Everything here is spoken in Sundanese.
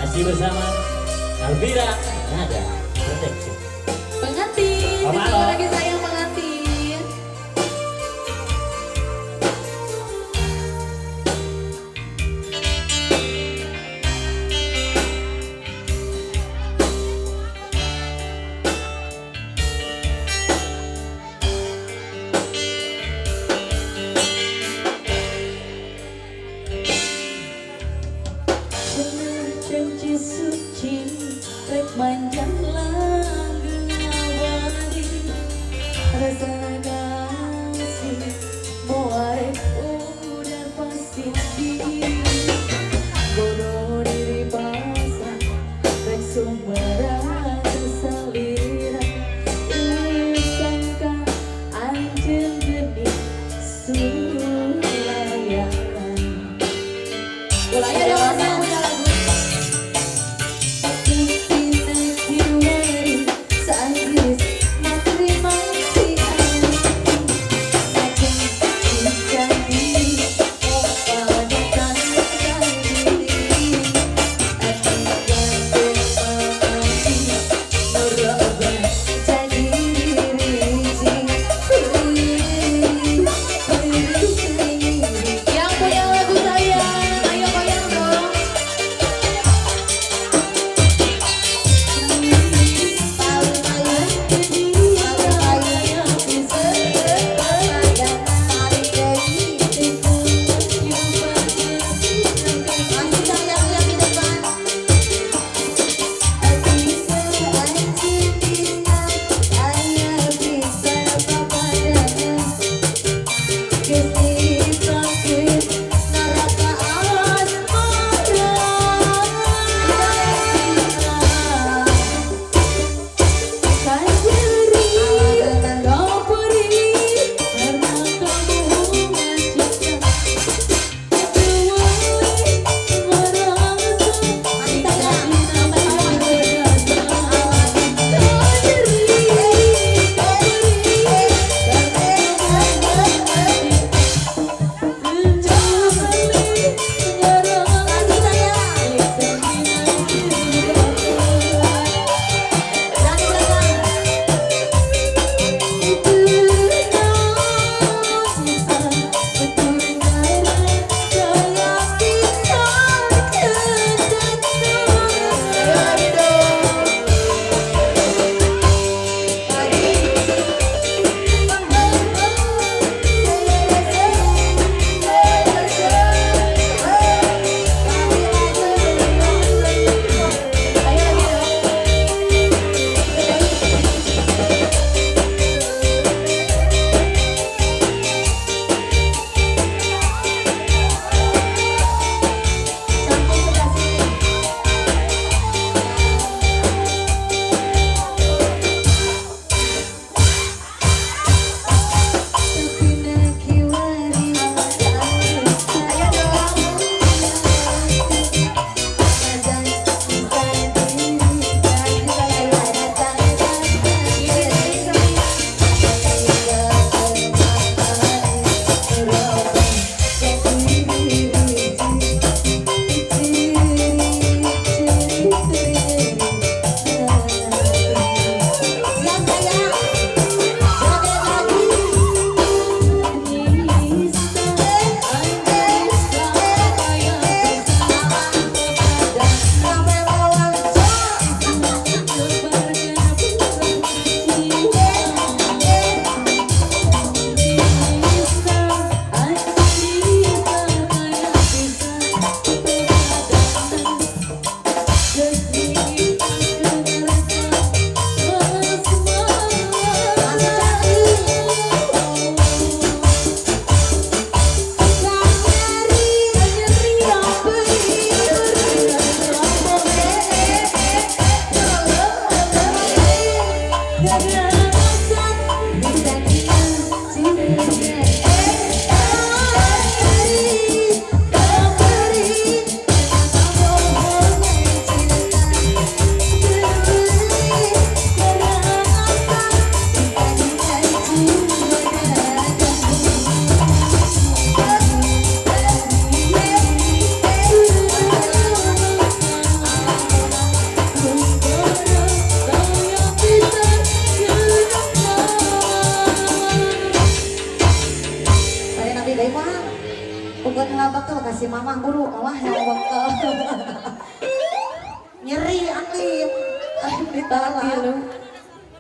Masih bersama Alvira Nada Protection. Pengantin, Om ditunggu Alo. Lagi sayang pengantin. Cenah janji suci rek manjang langgeng abadi, rasa kasih moarek udah pasti di bodoh diri pasrah rek sumberang salira sangka anjeun geni sulayan. Ulah ya dewasa yang punya lagu. Tina kiwari sageus materima si Nyeri deui mah. Bukan heula bekal kasih mamah buru, mamah yang bekal. Nyeri anglim. Ditolak. Tilu.